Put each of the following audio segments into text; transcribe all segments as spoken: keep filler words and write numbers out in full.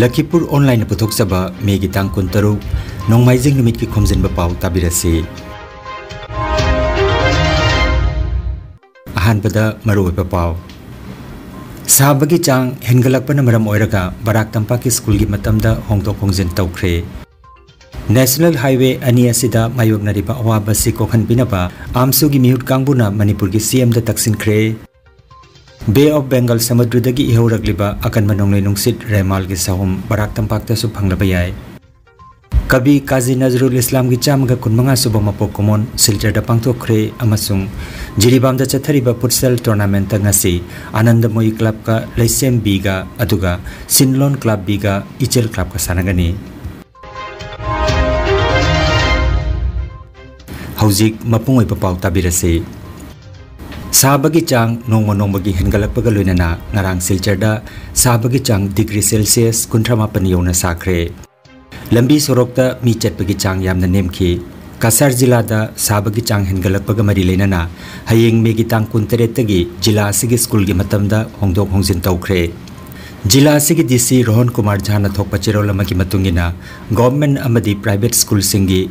ꯂꯈꯤꯄꯨꯔ ꯑꯣꯟꯂꯥꯏꯟꯅ ꯄꯨꯊꯣꯛꯆꯕ ꯃꯦꯒꯤ ꯇꯥꯡ ꯀꯨꯟꯇꯔꯨꯛ, ꯅꯣꯡꯃꯥꯏꯖꯤꯡ ꯅꯨꯃꯤꯠꯀꯤ ꯈꯣꯝꯖꯤꯟꯕ ꯄꯥꯎ ꯇꯥꯕꯤꯔꯁꯤ꯫ ꯑꯍꯥꯟꯕꯗ ꯃꯔꯨꯑꯣꯏꯕ ꯄꯥꯎ꯫ ꯁꯥꯕꯒꯤ ꯆꯥꯡ ꯍꯦꯟꯒꯠꯂꯛꯄꯅ ꯃꯔꯝ ꯑꯣꯏꯔꯒ ꯕꯔꯥꯛ ꯇꯝꯄꯥꯛꯀꯤ ꯁ꯭ꯀꯨꯜꯒꯤ ꯃꯇꯝꯗ ꯍꯣꯡꯗꯣꯛ ꯍꯣꯡꯖꯤꯟ ꯇꯧꯈ꯭ꯔꯦ꯫ ꯅꯦꯁꯅꯦꯜ ꯍꯥꯏꯋꯦ ꯑꯅꯤ ꯑꯁꯤꯗ ꯃꯥꯌꯣꯛꯅꯔꯤꯕ ꯑꯋꯥꯕ ꯑꯁꯤ ꯀꯣꯛꯍꯟꯕꯤꯅꯕ ꯑꯥꯝꯁꯨꯒꯤ ꯃꯤꯍꯨꯠ ꯀꯥꯡꯕꯨꯅ ꯃꯅꯤꯄꯨꯔꯒꯤ ꯁꯤ ꯑꯦꯝꯗ ꯇꯛꯁꯤꯟꯈ꯭ꯔꯦ꯫ ꯕꯦ ꯑꯣꯐ ꯕꯦꯡꯒꯜ ꯁꯃꯨꯗ꯭ꯔꯗꯒꯤ ꯏꯍꯧꯔꯛꯂꯤꯕ ꯑꯀꯟꯕ ꯅꯣꯡꯂꯩ ꯅꯨꯡꯁꯤꯠ ꯔꯦꯃꯥꯜꯒꯤ ꯁꯥꯍꯨꯝ ꯕꯔꯥꯛ ꯇꯝꯄꯥꯛꯇꯁꯨ ꯐꯪꯂꯕ ꯌꯥꯏ꯫ ꯀꯕꯤ ꯀꯥꯖꯤ ꯅꯖꯔꯨꯜ ꯏꯁꯂꯥꯝꯒꯤ ꯆꯥꯝꯃꯒ ꯀꯨꯟꯃꯉꯥ ꯁꯨꯕ ꯃꯄꯣꯛ ꯀꯨꯝꯑꯣꯟ ꯁꯤꯜꯆꯔꯗ ꯄꯥꯡꯊꯣꯛꯈ꯭ꯔꯦ ꯑꯃꯁꯨꯡ ꯖꯤꯔꯤꯕꯥꯝꯗ ꯆꯠꯊꯔꯤꯕ ꯐꯨꯠꯁꯦꯜ ꯇꯣꯔꯅꯥꯃꯦꯟꯠꯇ ꯉꯁꯤ ꯑꯥꯅꯟꯗꯃꯣꯌꯤ ꯀ꯭ꯂꯕꯀ ꯂꯩꯁꯦꯝ ꯕꯤꯒ ꯑꯗꯨꯒ ꯁꯤꯟꯂꯣꯟ ꯀ꯭ꯂꯕ ꯕꯤꯒ ꯏꯆꯦꯜ ꯀ꯭ꯂꯕꯀ ꯁꯥꯟꯅꯒꯅꯤ꯫ ꯍꯧꯖꯤꯛ ꯃꯄꯨꯡ ꯑꯣꯏꯕ ꯄꯥꯎ ꯇꯥꯕꯤꯔꯁꯤ꯫ ꯁꯥꯕꯒꯤ ꯆꯥꯡ ꯅꯣꯡꯃ ꯅꯣꯡꯃꯒꯤ ꯍꯦꯟꯒꯠꯂꯛꯄꯒ ꯂꯣꯏꯅꯅ ꯉꯔꯥꯡ ꯁꯤꯜꯆꯔꯗ ꯁꯥꯕꯒꯤ ꯆꯥꯡ ꯗꯤꯒ꯭ꯔꯤ ꯁꯦꯜꯁꯤꯌꯁ ꯀꯨꯟꯊ꯭ꯔꯥ ꯃꯥꯄꯟ ꯌꯧꯅ ꯁꯥꯈ꯭ꯔꯦ꯫ ꯂꯝꯕꯤ ꯁꯣꯔꯣꯛꯇ ꯃꯤ ꯆꯠꯄꯒꯤ ꯆꯥꯡ ꯌꯥꯝꯅ ꯅꯦꯝꯈꯤ꯫ ꯀꯁꯥꯔ ꯖꯤꯂꯥꯗ ꯁꯥꯕꯒꯤ ꯆꯥꯡ ꯍꯦꯟꯒꯠꯂꯛꯄꯒ ꯃꯔꯤ ꯂꯩꯅꯅ ꯍꯌꯦꯡ ꯃꯦꯒꯤ ꯇꯥꯡ ꯀꯨꯟꯇꯔꯦꯠꯇꯒꯤ ꯖꯤꯂꯥ ꯑꯁꯤꯒꯤ ꯁ꯭ꯀꯨꯜꯒꯤ ꯃꯇꯝꯗ ꯍꯣꯡꯗꯣꯛ ꯍꯣꯡꯖꯤꯟ ꯇꯧꯈ꯭ꯔꯦ꯫ ꯖꯤꯂꯥ ꯑꯁꯤꯒꯤ ꯗꯤ ꯁꯤ ꯔꯣꯍꯟ ꯀꯨꯃꯥꯔ ꯖꯥꯅ ꯊꯣꯛꯄ ꯆꯦꯔꯣꯜ ꯑꯃꯒꯤ ꯃꯇꯨꯡ ꯏꯟꯅ, ꯒꯣꯚꯔꯟꯃꯦꯟꯠ ꯑꯃꯗꯤ ꯄ꯭ꯔꯥꯏꯚꯦꯠ ꯁ꯭ꯀꯨꯜꯁꯤꯡꯒꯤ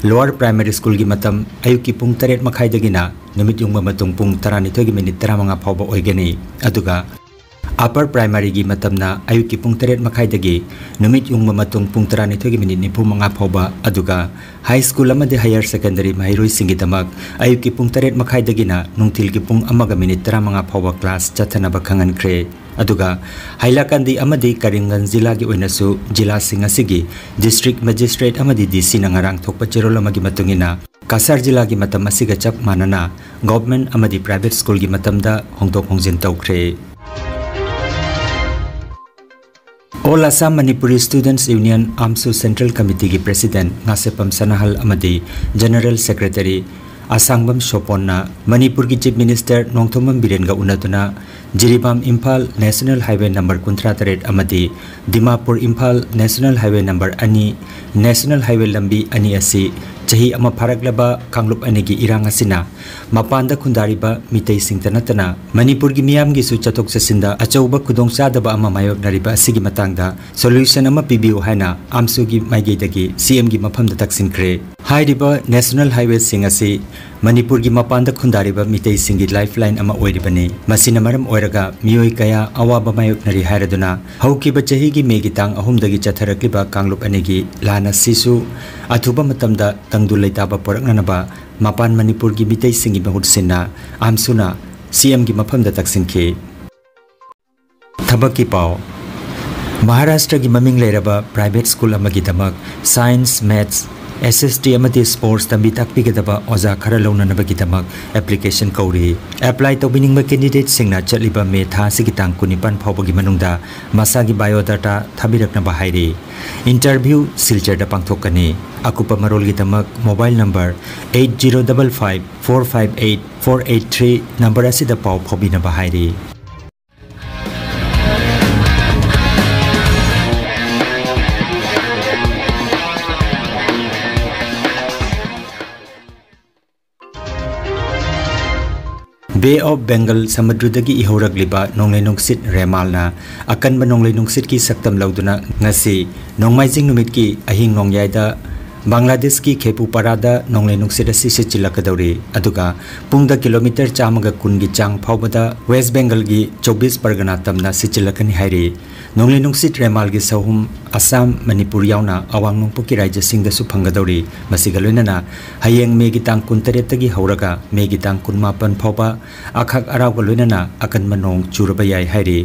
ꯂꯣꯋꯔ ꯄ꯭ꯔꯥꯏꯃꯥꯔꯤ ꯁ꯭ꯀꯨꯜꯒꯤ ꯃꯇꯝ ꯑꯌꯨꯛꯀꯤ ꯄꯨꯡ ꯇꯔꯦꯠ ꯃꯈꯥꯏꯗꯒꯤꯅ ꯅꯨꯃꯤꯠ ꯌꯨꯡꯕ ꯃꯇꯨꯡ ꯄꯨꯡ ꯇꯔꯥꯅꯤꯊꯣꯏꯒꯤ ꯃꯤꯅꯤꯠ ꯇꯔꯥꯃꯉꯥ ꯐꯥꯎꯕ ꯑꯣꯏꯒꯅꯤ꯫ ꯑꯗꯨꯒ ꯑꯄꯔ ꯄ꯭ꯔꯥꯏꯃꯥꯔꯤꯒꯤ ꯃꯇꯝꯅ ꯑꯌꯨꯛꯀꯤ ꯄꯨꯡ ꯇꯔꯦꯠ ꯃꯈꯥꯏꯗꯒꯤ ꯅꯨꯃꯤꯠ ꯌꯨꯡꯕ ꯃꯇꯨꯡ ꯄꯨꯡ ꯇꯔꯥꯅꯤꯊꯣꯏꯒꯤ ꯃꯤꯅꯤꯠ ꯅꯤꯐꯨ ꯃꯉꯥ ꯐꯥꯎꯕ, ꯑꯗꯨꯒ ꯍꯥꯏ ꯁ꯭ꯀꯨꯜ ꯑꯃꯗꯤ ꯍꯥꯌꯔ ꯁꯦꯀꯦꯟꯗꯔꯤ ꯃꯍꯩꯔꯣꯏꯁꯤꯡꯒꯤꯗꯃꯛ ꯑꯌꯨꯛꯀꯤ ꯄꯨꯡ ꯇꯔꯦꯠ ꯃꯈꯥꯏꯗꯒꯤꯅ ꯅꯨꯡꯊꯤꯜꯒꯤ ꯄꯨꯡ ꯑꯃꯒ ꯃꯤꯅꯤꯠ ꯇꯔꯥꯃꯉꯥ ꯐꯥꯎꯕ ꯀ꯭ꯂꯥꯁ ꯆꯠꯊꯅꯕ ꯈꯪꯍꯟꯈ꯭ꯔꯦ꯫ ꯑꯗꯨꯒ ꯍꯥꯏꯂꯥꯀꯥꯟꯗꯤ ꯑꯃꯗꯤ ꯀꯔꯤꯝꯒꯟꯖ ꯖꯤꯂꯥꯒꯤ ꯑꯣꯏꯅꯁꯨ ꯖꯤꯂꯥꯁꯤꯡ ꯑꯁꯤꯒꯤ ꯗꯤꯁꯇ꯭ꯔꯤꯛ ꯃꯦꯖꯤꯁꯇ꯭ꯔꯦꯠ ꯑꯃꯗꯤ ꯗꯤ ꯁꯤꯅ ꯉꯔꯥꯡ ꯊꯣꯛꯄ ꯆꯦꯔꯣꯜ ꯑꯃꯒꯤ ꯃꯇꯨꯡ ꯏꯟꯅ, ꯀꯁꯥꯔ ꯖꯤꯂꯥꯒꯤ ꯃꯇꯝ ꯑꯁꯤꯒ ꯆꯞ ꯃꯥꯟꯅꯅ ꯒꯣꯚꯔꯟꯃꯦꯟꯠ ꯑꯃꯗꯤ ꯄ꯭ꯔꯥꯏꯚꯦꯠ ꯁ꯭ꯀꯨꯜꯒꯤ ꯃꯇꯝꯗ ꯍꯣꯡꯗꯣꯛ ꯍꯣꯡꯖꯤꯟ ꯇꯧꯈ꯭ꯔꯦ꯫ All Assam Manipuri students union, AMSU, central ꯀꯃꯤꯇꯤꯒꯤ ꯄ꯭ꯔꯦꯁꯤꯗꯦꯟꯠ ꯉꯥꯁꯦꯄꯝ ꯁꯅꯥꯍꯜ ꯑꯃꯗꯤ ꯖꯦꯅꯔꯦꯜ ꯁꯦꯀ꯭ꯔꯦꯇꯔꯤ ꯑꯁꯥꯡꯕꯝ ꯁꯣꯄꯣꯟꯅ ꯃꯅꯤꯄꯨꯔꯒꯤ ꯆꯤꯐ ꯃꯤꯅꯤꯁꯇꯔ ꯅꯣꯡꯊꯣꯝꯕꯝ ꯕꯤꯔꯦꯟꯒ ꯎꯅꯗꯨꯅ ꯖꯤꯔꯤꯕꯥꯝ Imphal national highway number Kunthra ꯇꯔꯦꯠ ꯑꯃꯗꯤ Dimapur Imphal national highway number ꯑꯅꯤ ꯅꯦꯁꯅꯦꯜ ꯍꯥꯏꯋꯦ ꯂꯝꯕꯤ ꯑꯅꯤ ꯑꯁꯤ ꯆꯍꯤ ꯑꯃ ꯐꯥꯔꯛꯂꯕ ꯀꯥꯡꯂꯨꯞ ꯑꯅꯤꯒꯤ ꯏꯔꯥꯡ ꯑꯁꯤꯅ ꯃꯄꯥꯟꯗ ꯈꯨꯟꯗꯥꯔꯤꯕ ꯃꯤꯇꯩꯁꯤꯡꯇ ꯅꯠꯇꯅ ꯃꯅꯤꯄꯨꯔꯒꯤ ꯃꯤꯌꯥꯝꯒꯤꯁꯨ ꯆꯠꯊꯣꯛ ꯆꯠꯁꯤꯟꯗ ꯑꯆꯧꯕ ꯈꯨꯗꯣꯡꯆꯥꯗꯕ ꯑꯃ ꯃꯥꯌꯣꯛꯅꯔꯤꯕ ꯑꯁꯤꯒꯤ ꯃꯇꯥꯡꯗ solution ꯑꯃ ꯄꯤꯕꯤꯌꯨ ꯍꯥꯏꯅ ꯑꯥꯝꯁꯨꯒꯤ ꯃꯥꯏꯀꯩꯗꯒꯤ ꯁꯤ ꯑꯦꯝꯒꯤ ꯃꯐꯝꯗ ꯇꯛꯁꯤꯟꯈ꯭ꯔꯦ꯫ ꯍꯥꯏꯔꯤꯕ national highwayꯁꯤꯡ ꯑꯁꯤ ꯃꯅꯤꯄꯨꯔꯒꯤ ꯃꯄꯥꯟꯗ ꯈꯨꯟꯗꯥꯔꯤꯕ ꯃꯤꯇꯩꯁꯤꯡꯒꯤ lifeline ꯑꯃ ꯑꯣꯏꯔꯤꯕꯅꯤ꯫ ꯃꯁꯤꯅ ꯃꯔꯝ ꯑꯣꯏꯔꯒ ꯃꯤꯑꯣꯏ ꯀꯌꯥ ꯑꯋꯥꯕ ꯃꯥꯌꯣꯛꯅꯔꯤ ꯍꯥꯏꯔꯗꯨꯅ ꯍꯧꯈꯤꯕ ꯆꯍꯤꯒꯤ ꯃꯦꯒꯤ ꯇꯥꯡ ꯑꯍꯨꯝꯗꯒꯤ ꯆꯠꯊꯔꯛꯂꯤꯕ ꯀꯥꯡꯂꯨꯞ ꯑꯅꯤꯒꯤ ꯂꯥꯟ ꯑꯁꯤꯁꯨ ꯑꯊꯨꯕ ꯃꯇꯝꯗ ꯇꯪꯗꯨ ꯂꯩꯇꯥꯕ ꯄꯨꯔꯛꯅꯅꯕ ꯃꯄꯥꯟ ꯃꯅꯤꯄꯨꯔꯒꯤ ꯃꯤꯇꯩꯁꯤꯡꯒꯤ ꯃꯍꯨꯠ ꯁꯤꯟꯅ ꯑꯥꯝꯁꯨꯅ ꯁꯤ ꯑꯦꯝꯒꯤ ꯃꯐꯝꯗ ꯇꯛꯁꯤꯟꯈꯤ꯫ ꯊꯕꯛꯀꯤ ꯄꯥꯎ꯫ ꯃꯍꯥꯔꯥꯁꯇ꯭ꯔꯒꯤ ꯃꯃꯤꯡ ꯂꯩꯔꯕ private school ꯑꯃꯒꯤꯗꯃꯛ science, maths, S S T ꯑꯃꯗꯤ sports ꯇꯝꯕꯤ ꯇꯥꯛꯄꯤꯒꯗꯕ ꯑꯣꯖꯥ ꯈꯔ ꯂꯧꯅꯅꯕꯒꯤꯗꯃꯛ application ꯀꯧꯔꯤ꯫ Apply ꯇꯧꯕꯤꯅꯤꯡꯕ candidateꯁꯤꯡꯅ ꯆꯠꯂꯤꯕ ꯃꯦ ꯊꯥ ꯑꯁꯤꯒꯤ ꯇꯥꯡ ꯀꯨꯟꯅꯤꯄꯥꯟ ꯐꯥꯎꯕꯒꯤ ꯃꯅꯨꯡꯗ ꯃꯁꯥꯒꯤ biodata ꯊꯥꯕꯤꯔꯛꯅꯕ ꯍꯥꯏꯔꯤ꯫ Interview ꯁꯤꯜꯆꯔꯗ ꯄꯥꯡꯊꯣꯛꯀꯅꯤ꯫ ꯑꯀꯨꯞꯄ ꯃꯔꯣꯜꯒꯤꯗꯃꯛ mobile number eight zero double five four five eight four eight three number ꯑꯁꯤꯗ ꯄꯥꯎ ꯐꯥꯎꯕꯤꯅꯕ ꯍꯥꯏꯔꯤ꯫ Bay of Bengal ꯁꯃꯨꯗ꯭ꯔꯗꯒꯤ ꯏꯍꯧꯔꯛꯂꯤꯕ ꯅꯣꯡꯂꯩ ꯅꯨꯡꯁꯤꯠ ꯔꯦꯃꯥꯜꯅ ꯑꯀꯟꯕ ꯅꯣꯡꯂꯩ ꯅꯨꯡꯁꯤꯠꯀꯤ ꯁꯛꯇꯝ ꯂꯧꯗꯨꯅ ꯉꯁꯤ ꯅꯣꯡꯃꯥꯏꯖꯤꯡ ꯅꯨꯃꯤꯠꯀꯤ ꯑꯍꯤꯡ ꯅꯣꯡꯌꯥꯏꯗ ꯕꯪꯒ꯭ꯂꯥꯗꯦꯁꯀꯤ ꯈꯦꯄꯨꯄꯥꯔꯥꯗ ꯅꯣꯡꯂꯩ ꯅꯨꯡꯁꯤꯠ ꯑꯁꯤ ꯁꯤꯠꯆꯤꯜꯂꯛꯀꯗꯧꯔꯤ꯫ ꯑꯗꯨꯒ ꯄꯨꯡꯗ ꯀꯤꯂꯣꯃꯤꯇꯔ ꯆꯥꯝꯃꯒ ꯀꯨꯟꯒꯤ ꯆꯥꯡ ꯐꯥꯎꯕꯗ ꯋꯦꯁ ꯕꯦꯡꯒꯜꯒꯤ ꯆꯧꯕꯤꯁ ꯄꯔꯒꯅꯥ ꯇꯝꯅ ꯁꯤꯠꯆꯤꯜꯂꯛꯀꯅꯤ ꯍꯥꯏꯔꯤ꯫ ꯅꯣꯡꯂꯩ ꯅꯨꯡꯁꯤꯠ ꯔꯦꯃꯥꯜꯒꯤ ꯁꯍꯨꯝ ꯑꯁꯥꯝ, ꯃꯅꯤꯄꯨꯔ ꯌꯥꯎꯅ ꯑꯋꯥꯡ ꯅꯣꯡꯄꯣꯛꯀꯤ ꯔꯥꯖ꯭ꯌꯁꯤꯡꯗꯁꯨ ꯐꯪꯒꯗꯧꯔꯤ꯫ ꯃꯁꯤꯒ ꯂꯣꯏꯅꯅ ꯍꯌꯦꯡ ꯃꯦꯒꯤ ꯇꯥꯡ ꯀꯨꯟꯇꯔꯦꯠꯇꯒꯤ ꯍꯧꯔꯒ ꯃꯦꯒꯤ ꯇꯥꯡ ꯀꯨꯟꯃꯥꯄꯟ ꯐꯥꯎꯕ ꯑꯈꯥꯛ ꯑꯔꯥꯎꯒ ꯂꯣꯏꯅꯅ ꯑꯀꯟꯕ ꯅꯣꯡ ꯆꯨꯔꯕ ꯌꯥꯏ ꯍꯥꯏꯔꯤ꯫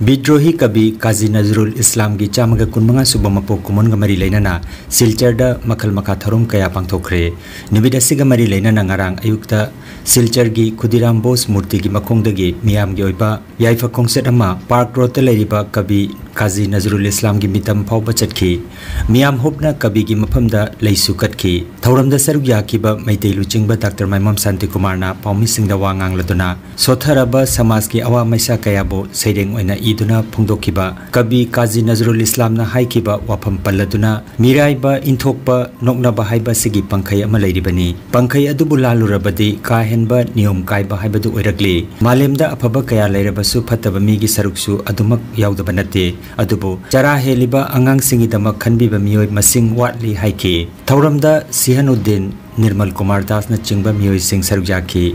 ꯕꯤꯗ꯭ꯔꯣꯍꯤ ꯀꯕꯤ ꯀꯥꯖꯤ ꯅꯖꯔꯨꯜ ꯏꯁꯂꯥꯝꯒꯤ ꯆꯥꯝꯃꯒ ꯀꯨꯟꯃꯉꯥ ꯁꯨꯕ ꯃꯄꯣꯛ ꯀꯨꯝꯑꯣꯟꯒ ꯃꯔꯤ ꯂꯩꯅꯅ ꯁꯤꯜꯆꯔꯗ ꯃꯈꯜ ꯃꯈꯥ ꯊꯧꯔꯝ ꯀꯌꯥ ꯄꯥꯡꯊꯣꯛꯈ꯭ꯔꯦ꯫ ꯅꯨꯃꯤꯠ ꯑꯁꯤꯒ ꯃꯔꯤ ꯂꯩꯅꯅ ꯉꯔꯥꯡ ꯑꯌꯨꯛꯇ ꯁꯤꯜꯆꯔꯒꯤ ꯈꯨꯗꯤꯔꯥꯝ ꯕꯣꯁ ꯃꯨꯔꯇꯤꯒꯤ ꯃꯈꯣꯡꯗꯒꯤ ꯃꯤꯌꯥꯝꯒꯤ ꯑꯣꯏꯕ ꯌꯥꯏꯐ ꯈꯣꯡꯆꯠ ꯑꯃ ꯄꯥꯔꯛ ꯔꯣꯗꯇ ꯂꯩꯔꯤꯕ ꯀꯕꯤ ꯀꯥꯖꯤ ꯅꯖꯔꯨꯜ ꯏꯁꯂꯥꯝꯒꯤ ꯃꯤꯇꯝ ꯐꯥꯎꯕ ꯆꯠꯈꯤ꯫ ꯃꯤꯌꯥꯝ ꯍꯨꯞꯅ ꯀꯕꯤꯒꯤ ꯃꯐꯝꯗ ꯂꯩꯁꯨ ꯀꯠꯈꯤ꯫ ꯊꯧꯔꯝꯗ ꯁꯔꯨꯛ ꯌꯥꯈꯤꯕ ꯃꯩꯇꯩ ꯂꯨꯆꯤꯡꯕ ꯗꯥꯛꯇꯔ ꯃꯥꯏꯃꯝ ꯁꯥꯟꯇꯤꯀꯨꯃꯥꯔꯅ ꯄꯥꯎꯃꯤꯁꯤꯡꯗ ꯋꯥ ꯉꯥꯡꯂꯗꯨꯅ ꯁꯣꯠꯊꯔꯕ ꯁꯃꯥꯖꯀꯤ ꯑꯋꯥ ꯃꯩꯁꯥ ꯀꯌꯥꯕꯨ ꯁꯩꯔꯦꯡ ꯑꯣꯏꯅ ꯏꯗꯨꯅ ꯐꯣꯡꯗꯣꯛꯈꯤꯕ ꯀꯕꯤ ꯀꯥꯖꯤ ꯅꯖꯔꯨꯜ ꯏꯁꯂꯥꯝꯅ ꯍꯥꯏꯈꯤꯕ ꯋꯥꯐꯝ ꯄꯜꯂꯗꯨꯅ ꯃꯤꯔꯥꯏꯕ, ꯏꯟꯊꯣꯛꯄ, ꯅꯣꯛꯅꯕ ꯍꯥꯏꯕ ꯑꯁꯤꯒꯤ ꯄꯪꯈꯩ ꯑꯃ ꯂꯩꯔꯤꯕꯅꯤ꯫ ꯄꯪꯈꯩ ꯑꯗꯨꯕꯨ ꯂꯥꯜꯂꯨꯔꯕꯗꯤ ꯀꯥ ꯍꯦꯟꯕ ꯅꯤꯌꯣꯝ ꯀꯥꯏꯕ ꯍꯥꯏꯕꯗꯨ ꯑꯣꯏꯔꯛꯂꯤ꯫ ꯃꯥꯂꯦꯝꯗ ꯑꯐꯕ ꯀꯌꯥ ꯂꯩꯔꯕꯁꯨ ꯐꯠꯇꯕ ꯃꯤꯒꯤ ꯁꯔꯨꯛꯁꯨ ꯑꯗꯨꯃꯛ ꯌꯥꯎꯗꯕ ꯅꯠꯇꯦ꯫ ꯑꯗꯨꯕꯨ ꯆꯔꯥ ꯍꯦꯜꯂꯤꯕ ꯑꯉꯥꯡꯁꯤꯡꯒꯤꯗꯃꯛ ꯈꯟꯕꯤꯕ ꯃꯤꯑꯣꯏ ꯃꯁꯤꯡ ꯋꯥꯠꯂꯤ ꯍꯥꯏꯈꯤ꯫ ꯊꯧꯔꯝꯗ ꯁꯤꯍꯅꯨꯗꯤꯟ, ꯅꯤꯔꯃꯜ ꯀꯨꯃꯥꯔ ꯗꯥꯁꯅꯆꯤꯡꯕ ꯃꯤꯑꯣꯏꯁꯤꯡ ꯁꯔꯨꯛ ꯌꯥꯈꯤ꯫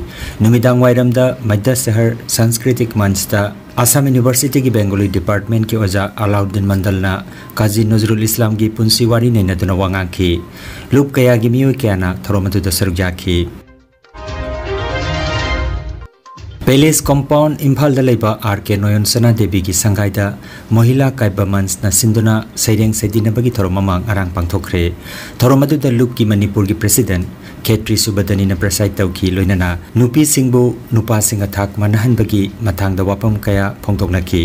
ꯅꯨꯃꯤꯗꯥꯡ ꯋꯥꯏꯔꯝꯗ ꯃꯩꯗ ꯁꯍꯔ ꯁꯪꯁꯀ꯭ꯔꯤꯇꯤꯛ ꯃꯟꯁꯇ ꯑꯁꯥꯝ ꯌꯨꯅꯤꯚꯔꯁꯤꯇꯤꯒꯤ ꯕꯦꯡꯒꯣꯂꯤ ꯗꯤꯄꯥꯔꯠꯃꯦꯟꯠꯀꯤ ꯑꯣꯖꯥ ꯑꯂꯥꯎꯗꯤꯟ ꯃꯟꯗꯜꯅ ꯀꯥꯖꯤ ꯅꯖꯔꯨꯜ ꯏꯁꯂꯥꯝꯒꯤ ꯄꯨꯟꯁꯤ ꯋꯥꯔꯤ ꯅꯩꯅꯗꯨꯅ ꯋꯥ ꯉꯥꯡꯈꯤ꯫ ꯂꯨꯞ ꯀꯌꯥꯒꯤ ꯃꯤꯑꯣꯏ ꯀꯌꯥꯅ ꯊꯧꯔꯝ ꯑꯗꯨꯗ ꯁꯔꯨꯛ ꯌꯥꯈꯤ꯫ ꯄꯦꯂꯦꯁ ꯀꯣꯝꯄꯥꯎꯟ ꯏꯝꯐꯥꯜꯗ ꯂꯩꯕ ꯑꯥꯔ ꯀꯦ ꯅꯣꯌꯟ ꯁꯅꯥꯗꯦꯕꯤꯒꯤ ꯁꯪꯒꯥꯏꯗ ꯃꯣꯍꯤꯂꯥ ꯀꯥꯏꯕ ꯃꯟꯁꯅ ꯁꯤꯟꯗꯨꯅ ꯁꯩꯔꯦꯡ ꯁꯩꯗꯤꯟꯅꯕꯒꯤ ꯊꯧꯔꯝ ꯑꯃ ꯉꯔꯥꯡ ꯄꯥꯡꯊꯣꯛꯈ꯭ꯔꯦ꯫ ꯊꯧꯔꯝ ꯑꯗꯨꯗ ꯂꯨꯞꯀꯤ ꯃꯅꯤꯄꯨꯔꯒꯤ ꯄ꯭ꯔꯦꯁꯤꯗꯦꯟꯠ ꯈꯦꯇ꯭ꯔꯤ ꯁꯨꯕꯗꯅꯤꯅ ꯄ꯭ꯔꯦꯁꯥꯏꯗ ꯇꯧꯈꯤ꯫ ꯂꯣꯏꯅꯅ ꯅꯨꯄꯤꯁꯤꯡꯕꯨ ꯅꯨꯄꯥꯁꯤꯡꯒ ꯊꯥꯛ ꯃꯥꯟꯅꯍꯟꯕꯒꯤ ꯃꯇꯥꯡꯗ ꯋꯥꯐꯝ ꯀꯌꯥ ꯐꯣꯡꯗꯣꯛꯅꯈꯤ꯫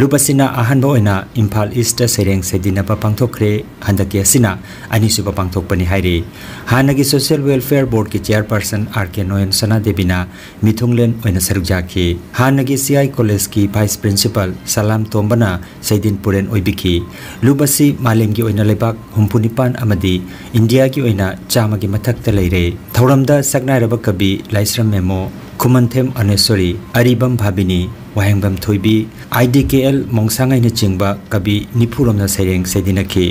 ꯂꯨꯞ ꯑꯁꯤꯅ ꯑꯍꯥꯟꯕ ꯑꯣꯏꯅ ꯏꯝꯐꯥꯜ ꯏꯁꯇ ꯁꯩꯔꯦꯡ ꯁꯩꯗꯤꯟꯅꯕ ꯄꯥꯡꯊꯣꯛꯈ꯭ꯔꯦ꯫ ꯍꯟꯗꯛꯀꯤ ꯑꯁꯤꯅ ꯑꯅꯤꯁꯨꯕ ꯄꯥꯡꯊꯣꯛꯄꯅꯤ ꯍꯥꯏꯔꯤ꯫ ꯍꯥꯟꯅꯒꯤ ꯁꯣꯁꯤꯌꯦꯜ ꯋꯦꯜꯐꯤꯌꯔ ꯕꯣꯔꯗꯀꯤ ꯆꯦꯌꯔꯄꯔꯁꯟ ꯑꯥꯔ ꯀꯦ ꯅꯣꯌꯟ ꯁꯅꯥꯗꯦꯕꯤꯅ ꯃꯤꯊꯨꯡꯂꯦꯟ ꯑꯣꯏꯅ ꯁꯔꯨꯛ ꯌꯥꯈꯤ꯫ ꯍꯥꯟꯅꯒꯤ ꯁꯤ ꯑꯥꯏ ꯀꯣꯂꯦꯖꯀꯤ ꯚꯥꯏꯁ ꯄ꯭ꯔꯤꯟꯁꯤꯄꯥꯜ ꯁꯂꯥꯝ ꯇꯣꯝꯕꯅ ꯁꯩꯗꯤꯟ ꯄꯨꯔꯦꯟ ꯑꯣꯏꯕꯤꯈꯤ꯫ ꯂꯨꯞ ꯑꯁꯤ ꯃꯥꯂꯦꯝꯒꯤ ꯑꯣꯏꯅ ꯂꯩꯕꯥꯛ ꯍꯨꯝꯐꯨ ꯅꯤꯄꯥꯟ ꯑꯃꯗꯤ ꯏꯟꯗꯤꯌꯥꯒꯤ ꯑꯣꯏꯅ ꯆꯥꯝꯃꯒꯤ ꯃꯊꯛꯇ ꯂꯩꯔꯦ꯫ ꯊꯧꯔꯝꯗ ꯁꯛꯅꯥꯏꯔꯕ ꯀꯕꯤ ꯂꯥꯏꯁ꯭ꯔꯝ ꯃꯦꯃꯣ, ꯈꯨꯃꯟꯊꯦꯝ ꯑꯅꯦꯁꯣꯔꯤ, ꯑꯔꯤꯕꯝ ꯚꯥꯕꯤꯅꯤ, ꯋꯥꯍꯦꯡꯕꯝ ꯊꯣꯏꯕꯤ, ꯑꯥꯏ ꯗꯤ ꯀꯦ ꯑꯦꯜ ꯃꯣꯡꯁꯥꯡꯉꯩꯅꯆꯤꯡꯕ ꯀꯕꯤ ꯅꯤꯐꯨꯔꯣꯝꯅ ꯁꯩꯔꯦꯡ ꯁꯩꯗꯤꯟꯅꯈꯤ꯫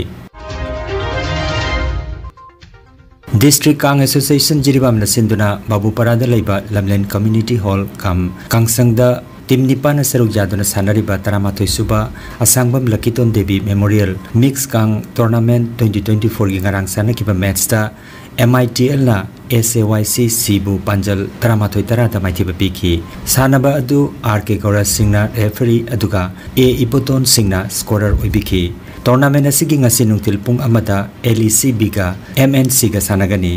ꯗꯤꯁꯇ꯭ꯔꯤꯛ ꯀꯥꯡ ꯑꯦꯁꯣꯁꯤꯌꯦꯁꯟ ꯖꯤꯔꯤꯕꯥꯝꯅ ꯁꯤꯟꯗꯨꯅ ꯕꯥꯕꯨꯄꯥꯔꯥꯗ ꯂꯩꯕ ꯂꯝꯂꯦꯟ ꯀꯝꯃ꯭ꯌꯨꯅꯤꯇꯤ ꯍꯣꯜ ꯀꯝ ꯀꯥꯡꯁꯪꯗ ꯇꯤꯝ ꯅꯤꯄꯥꯟꯅ ꯁꯔꯨꯛ ꯌꯥꯗꯨꯅ ꯁꯥꯟꯅꯔꯤꯕ ꯇꯔꯥꯃꯥꯊꯣꯏ ꯁꯨꯕ ꯑꯁꯥꯡꯕꯝ ꯂꯛꯀꯤꯇꯣꯟ ꯗꯦꯕꯤ ꯃꯦꯃꯣꯔꯤꯌꯦꯜ ꯃꯤꯛꯁ ꯀꯥꯡ ꯇꯣꯔꯅꯥꯃꯦꯟꯠ ꯇ꯭ꯋꯦꯟꯇꯤ ꯇ꯭ꯋꯦꯟꯇꯤ ꯐꯣꯔꯒꯤ ꯉꯔꯥꯡ ꯁꯥꯟꯅꯈꯤꯕ ꯃꯦꯠꯆꯇ ꯑꯦꯝ ꯑꯥꯏ ꯇꯤ ꯑꯦꯜꯅ ꯑꯦꯁ ꯑꯦ ꯋꯥꯏ ꯁꯤ ꯁꯤꯕꯨ ꯄꯥꯟꯖꯜ ꯇꯔꯥꯃꯥꯊꯣꯏ ꯇꯔꯥꯗ ꯃꯥꯏꯊꯤꯕ ꯄꯤꯈꯤ꯫ ꯁꯥꯟꯅꯕ ꯑꯗꯨ ꯑꯥꯔ ꯀꯦ ꯒꯧꯔꯥ ꯁꯤꯡꯅ ꯔꯦꯐꯔꯤ ꯑꯗꯨꯒ ꯑꯦ ꯏꯕꯣꯇꯣꯟ ꯁꯤꯡꯅ ꯁ꯭ꯀꯣꯔꯔ ꯑꯣꯏꯕꯤꯈꯤ꯫ ꯇꯣꯔꯅꯥꯃꯦꯟꯠ ꯑꯁꯤꯒꯤ ꯉꯁꯤ ꯅꯨꯡꯊꯤꯜ ꯄꯨꯡ ꯑꯃꯗ ꯑꯦꯜ ꯏ ꯁꯤ ꯕꯤꯒ ꯑꯦꯝ ꯑꯦꯟ ꯁꯤꯒ ꯁꯥꯟꯅꯒꯅꯤ꯫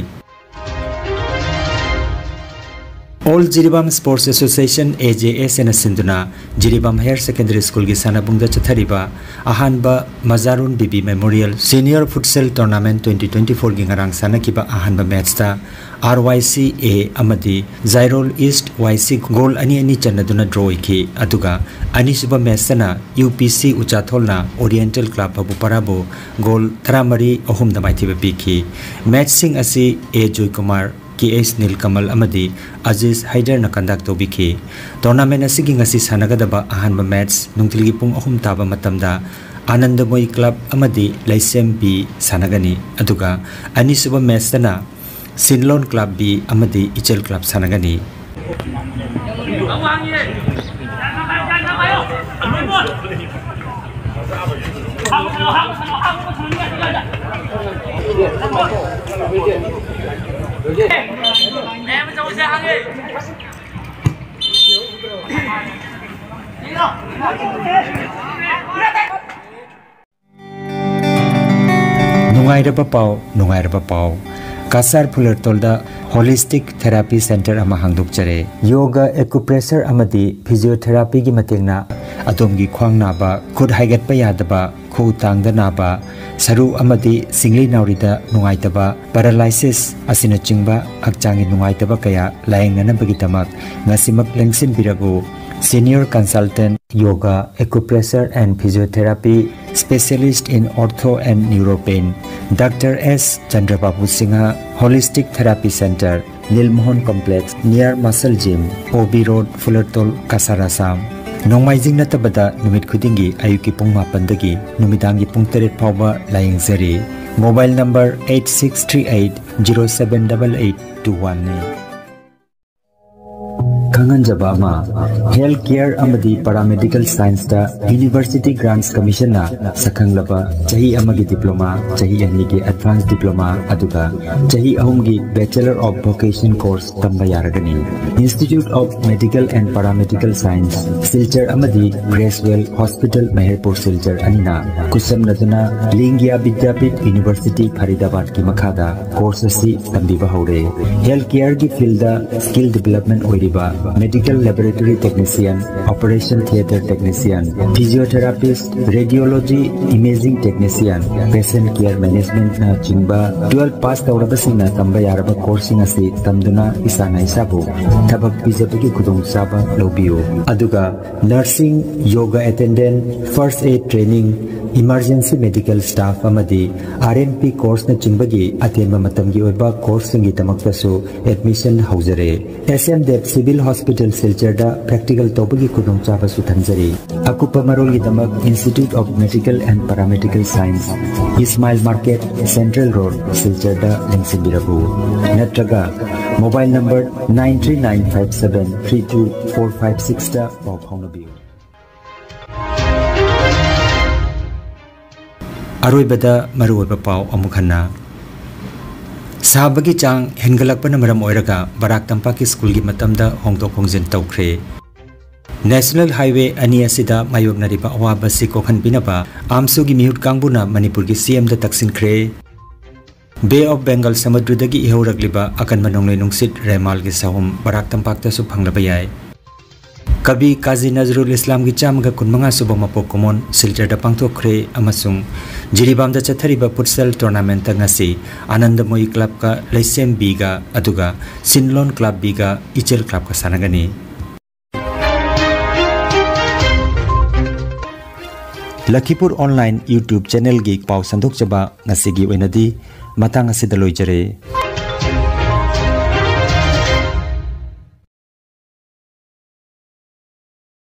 All Jiribam Sports Association, A J S, ꯑꯦꯅ ꯁꯤꯟꯗꯨꯅ ꯖꯤꯔꯤꯕꯥꯝ ꯍꯥꯌꯔ ꯁꯦꯀꯦꯟꯗꯔꯤ ꯁ꯭ꯀꯨꯜꯒꯤ ꯁꯥꯟꯅꯕꯨꯡꯗ ꯆꯠꯊꯔꯤꯕ ꯑꯍꯥꯟꯕ Majarun Bibi memorial senior football tournament twenty twenty ꯐꯣꯔꯒꯤ ꯉꯔꯥꯡ ꯁꯥꯟꯅꯈꯤꯕ ꯑꯍꯥꯟꯕ ꯃꯦꯠꯁꯇ ꯑꯥꯔ ꯋꯥꯏ ꯁꯤ ꯑꯦ ꯑꯃꯗꯤ ꯖꯥꯏꯔꯣꯜ ꯏꯁ꯭ꯠ ꯋꯥꯏ ꯁꯤ ꯒꯣꯜ ꯑꯅꯤ ꯑꯅꯤ ꯆꯟꯅꯗꯨꯅ ꯗ꯭ꯔꯣ ꯑꯣꯏꯈꯤ꯫ ꯑꯗꯨꯒ ꯑꯅꯤꯁꯨꯕ ꯃꯦꯠꯁꯇꯅ ꯌꯨ ꯄꯤ ꯁꯤ ꯎꯆꯥꯊꯣꯜꯅ ꯑꯣꯔꯤꯌꯦꯟꯇꯦꯜ ꯀ꯭ꯂꯕ ꯐꯕꯨꯄꯔꯥꯕꯨ ꯒꯣꯜ ꯇꯔꯥꯃꯔꯤ ꯑꯍꯨꯝꯗ ꯃꯥꯏꯊꯤꯕ ꯄꯤꯈꯤ꯫ ꯃꯦꯠꯁꯁꯤꯡ ꯑꯁꯤ ꯑꯦ ꯖꯣꯏꯀꯨꯃꯥꯔ, ꯀꯦ ꯑꯦꯁ ꯅꯤꯜꯀꯃꯜ ꯑꯃꯗꯤ ꯑꯖꯤꯖ ꯍꯩꯗꯔꯅ ꯀꯟꯗꯛ ꯇꯧꯕꯤꯈꯤ꯫ ꯇꯣꯔꯅꯥꯃꯦꯟ ꯑꯁꯤꯒꯤ ꯉꯁꯤ ꯁꯥꯟꯅꯒꯗꯕ ꯑꯍꯥꯟꯕ ꯃꯦꯠꯁ ꯅꯨꯡꯊꯤꯜꯒꯤ ꯄꯨꯡ ꯑꯍꯨꯝ ꯇꯥꯕ ꯃꯇꯝꯗ ꯑꯥꯅꯟꯗꯃꯣꯏ ꯀ꯭ꯂꯕ ꯑꯃꯗꯤ ꯂꯩꯁꯦꯝ ꯕꯤ ꯁꯥꯟꯅꯒꯅꯤ꯫ ꯑꯗꯨꯒ ꯑꯅꯤꯁꯨꯕ ꯃꯦꯠꯁꯇꯅ ꯁꯤꯟꯂꯣꯟ ꯀ꯭ꯂꯕ ꯕꯤ ꯑꯃꯗꯤ ꯏꯆꯦꯜ ꯀ꯭ꯂꯕ ꯁꯥꯟꯅꯒꯅꯤ꯫ ꯅꯨꯡꯉꯥꯏꯔꯕ ꯄꯥꯎ, ꯅꯨꯡꯉꯥꯏꯔꯕ ꯄꯥꯎ꯫ ꯀꯁꯥꯔ ꯐꯨꯂꯔꯇꯣꯜꯗ ꯍꯣꯂꯤꯁꯇꯤꯛ ꯊꯦꯔꯥꯄꯤ ꯁꯦꯟꯇꯔ ꯑꯃ ꯍꯥꯡꯗꯣꯛꯆꯔꯦ꯫ ꯌꯣꯒ, ꯑꯦꯀꯨꯄ꯭ꯔꯦꯁꯔ ꯑꯃꯗꯤ ꯐꯤꯖꯤꯑꯣꯊꯦꯔꯥꯄꯤꯒꯤ ꯃꯇꯦꯡꯅ ꯑꯗꯣꯝꯒꯤ ꯈ꯭ꯋꯥꯡ ꯅꯥꯕ, ꯈꯨꯠ ꯍꯥꯏꯒꯠꯄ ꯌꯥꯗꯕ, ꯈꯨꯎ ꯇꯥꯡꯗ ꯅꯥꯕ, ꯁꯔꯨ ꯑꯃꯗꯤ ꯁꯤꯡꯂꯤ ꯅꯥꯎꯔꯤꯗ ꯅꯨꯡꯉꯥꯏꯇꯕ, ꯄꯦꯔꯥꯂꯥꯏꯁꯤꯁ ꯑꯁꯤꯅꯆꯤꯡꯕ ꯍꯛꯆꯥꯡꯒꯤ ꯅꯨꯡꯉꯥꯏꯇꯕ ꯀꯌꯥ ꯂꯥꯌꯦꯡꯅꯅꯕꯒꯤꯗꯃꯛ ꯉꯁꯤꯃꯛ ꯂꯦꯡꯁꯤꯟꯕꯤꯔꯛꯎ꯫ Senior Consultant, Yoga, Acupressure and Physiotherapy, Specialist in Ortho and Neuro Pain, doctor S Chandrababu Singh, Holistic Therapy Center, Nilmohan complex, near Muscle Gym, O B road, Phulartol, Cachar, Assam. ꯅꯣꯡꯃꯥꯏꯖꯤꯡ ꯅꯠꯇꯕꯗ ꯅꯨꯃꯤꯠ ꯈꯨꯗꯤꯡꯒꯤ ꯑꯌꯨꯛꯀꯤ ꯄꯨꯡ ꯃꯥꯄꯟꯗꯒꯤ ꯅꯨꯃꯤꯗꯥꯡꯒꯤ ꯄꯨꯡ ꯇꯔꯦꯠ ꯐꯥꯎꯕ ꯂꯥꯌꯦꯡꯖꯔꯤ꯫ Mobile number eight six three eight zero seven eight eight two one ꯅꯤ꯫ ꯈꯪꯍꯟꯖꯕ ꯑꯃ, ꯍꯦꯜꯊ ꯀꯦꯌꯔ ꯑꯃꯗꯤ ꯄꯦꯔꯥꯃꯦꯗꯤꯀꯦꯜ ꯁꯥꯏꯟꯁꯇ ꯌꯨꯅꯤꯚꯔꯁꯤꯇꯤ ꯒ꯭ꯔꯥꯟꯠꯁ ꯀꯃꯤꯁꯟꯅ ꯁꯛꯈꯪꯂꯕ ꯆꯍꯤ ꯑꯃꯒꯤ ꯗꯤꯄ꯭ꯂꯣꯃꯥ, ꯆꯍꯤ ꯑꯅꯤꯒꯤ ꯑꯦꯗꯚꯥꯟꯁ ꯗꯤꯄ꯭ꯂꯣꯃꯥ, ꯑꯗꯨꯒ ꯆꯍꯤ ꯑꯍꯨꯝꯒꯤ ꯕꯦꯆꯦꯂꯔ ꯑꯣꯐ ꯚꯣꯀꯦꯁꯟ ꯀꯣꯔꯁ ꯇꯝꯕ ꯌꯥꯔꯒꯅꯤ꯫ Institute of Medical and Paramedical Science, Silchar ꯑꯃꯗꯤ ꯒ꯭ꯔꯦꯁꯋꯦꯜ ꯍꯣꯁꯄꯤꯇꯥꯜ, ꯃꯦꯍꯔꯄꯨꯔ, ꯁꯤꯜꯆꯔ ꯑꯅꯤꯅ ꯈꯨꯠꯁꯝꯅꯗꯨꯅ ꯂꯤꯡꯒꯤꯌꯥ ꯕꯤꯗ꯭ꯌꯥꯄꯤꯊ ꯌꯨꯅꯤꯚꯔꯁꯤꯇꯤ, ꯐꯔꯤꯗꯥꯕꯥꯗꯀꯤ ꯃꯈꯥꯗ ꯀꯣꯔꯁ ꯑꯁꯤ ꯇꯝꯕꯤꯕ ꯍꯧꯔꯦ꯫ ꯍꯦꯜꯊ ꯀꯦꯌꯔꯒꯤ ꯐꯤꯜꯗ ꯁ꯭ꯀꯤꯜ ꯗꯤꯚꯦꯂꯞꯃꯦꯟ ꯑꯣꯏꯔꯤꯕ medical laboratory technician, operation theatre technician, physiotherapist, radiology, imaging technician, patient care ꯃꯦꯅꯦꯖꯃꯦꯟꯠꯅꯆꯤꯡꯕ ꯇꯨꯋꯦꯜꯐ ꯄꯥꯁ ꯇꯧꯔꯕꯁꯤꯡꯅ ꯇꯝꯕ ꯌꯥꯔꯕ ꯀꯣꯔꯁꯁꯤꯡ ꯑꯁꯤ ꯇꯝꯗꯨꯅ ꯏꯁꯥꯅ ꯏꯁꯥꯕꯨ ꯊꯕꯛ ꯄꯤꯖꯕꯒꯤ ꯈꯨꯗꯣꯡꯆꯥꯕ ꯂꯧꯕꯤꯌꯨ꯫ ꯑꯗꯨꯒ nursing, yoga attendant, first aid training, emergency medical staff ꯑꯃꯗꯤ ꯑꯥꯔ ꯑꯦꯝ ꯄꯤ ꯀꯣꯔꯁꯅꯆꯤꯡꯕꯒꯤ ꯑꯇꯦꯟꯕ ꯃꯇꯝꯒꯤ ꯑꯣꯏꯕ ꯀꯣꯔꯁꯁꯤꯡꯒꯤꯗꯃꯛꯇꯁꯨ ꯑꯦꯗꯃꯤꯁꯟ ꯍꯧꯖꯔꯦ꯫ S M Dev civil hospital, ꯁꯤꯜꯆꯔꯗ ꯄ꯭ꯔꯦꯛꯇꯤꯀꯦꯜ ꯇꯧꯕꯒꯤ ꯈꯨꯗꯣꯡꯆꯥꯕꯁꯨ ꯊꯝꯖꯔꯤ꯫ ꯑꯀꯨꯞꯄ ꯃꯔꯣꯜꯒꯤꯗꯃꯛ Institute of Medical and Paramedical Science, Ismail market, central road, ꯁꯤꯜꯆꯔꯗ ꯂꯦꯡꯁꯤꯟꯕꯤꯔꯛꯎ꯫ ꯅꯠꯇ꯭ꯔꯒ mobile number nine three nine five seven three two four five sixꯇ ꯄꯥꯎ ꯐꯥꯎꯅꯕꯤꯌꯨ꯫ ꯑꯔꯣꯏꯕꯗ ꯃꯔꯨꯑꯣꯏꯕ ꯄꯥꯎ ꯑꯃꯨꯛ ꯍꯟꯅ꯫ ꯁꯥꯕꯒꯤ ꯆꯥꯡ ꯍꯦꯟꯒꯠꯂꯛꯄꯅ ꯃꯔꯝ ꯑꯣꯏꯔꯒ ꯕꯔꯥꯛ ꯇꯝꯄꯥꯛꯀꯤ ꯁ꯭ꯀꯨꯜꯒꯤ ꯃꯇꯝꯗ ꯍꯣꯡꯗꯣꯛ ꯍꯣꯡꯖꯤꯟ ꯇꯧꯈ꯭ꯔꯦ꯫ ꯅꯦꯁꯅꯦꯜ ꯍꯥꯏꯋꯦ ꯑꯅꯤ ꯑꯁꯤꯗ ꯃꯥꯌꯣꯛꯅꯔꯤꯕ ꯑꯋꯥꯕ ꯑꯁꯤ ꯀꯣꯛꯍꯟꯕꯤꯅꯕ ꯑꯥꯝꯁꯨꯒꯤ ꯃꯤꯍꯨꯠ ꯀꯥꯡꯕꯨꯅ ꯃꯅꯤꯄꯨꯔꯒꯤ ꯁꯤ ꯑꯦꯝꯗ ꯇꯛꯁꯤꯟꯈ꯭ꯔꯦ꯫ ꯕꯦ ꯑꯣꯐ ꯕꯦꯡꯒꯜ ꯁꯃꯨꯗ꯭ꯔꯗꯒꯤ ꯏꯍꯧꯔꯛꯂꯤꯕ ꯑꯀꯟꯕ ꯅꯣꯡꯂꯩ ꯅꯨꯡꯁꯤꯠ ꯔꯦꯃꯥꯜꯒꯤ ꯁꯥꯍꯨꯝ ꯕꯔꯥꯛ ꯇꯝꯄꯥꯛꯇꯁꯨ ꯐꯪꯂꯕ ꯌꯥꯏ꯫ ꯀꯕꯤ ꯀꯥꯖꯤ ꯅꯖꯔꯨꯜ ꯏꯁꯂꯥꯝꯒꯤ ꯆꯥꯝꯃꯒ ꯀꯨꯟꯃꯉꯥ ꯁꯨꯕ ꯃꯄꯣꯛ ꯀꯨꯝꯑꯣꯟ ꯁꯤꯜꯆꯔꯗ ꯄꯥꯡꯊꯣꯛꯈ꯭ꯔꯦ ꯑꯃꯁꯨꯡ ꯖꯤꯔꯤꯕꯥꯝꯗ ꯆꯠꯊꯔꯤꯕ ꯐꯨꯠꯁꯦꯜ ꯇꯣꯔꯅꯥꯃꯦꯟꯠꯇ ꯉꯁꯤ ꯑꯥꯅꯟꯗꯃꯣꯌꯤ ꯀ꯭ꯂꯕꯀ ꯂꯩꯁꯦꯝ ꯕꯤꯒ ꯑꯗꯨꯒ ꯁꯤꯟꯂꯣꯟ ꯀ꯭ꯂꯕ ꯕꯤꯒ ꯏꯆꯦꯜ ꯀ꯭ꯂꯕꯀ ꯁꯥꯟꯅꯒꯅꯤ꯫ ꯂꯈꯤꯄꯨꯔ ꯑꯣꯟꯂꯥꯏꯟ YouTube ꯆꯦꯅꯦꯜꯒꯤ ꯄꯥꯎ ꯁꯟꯗꯣꯛꯆꯕ ꯉꯁꯤꯒꯤ ꯑꯣꯏꯅꯗꯤ ꯃꯇꯥꯡ ꯑꯁꯤꯗ ꯂꯣꯏꯖꯔꯦ꯫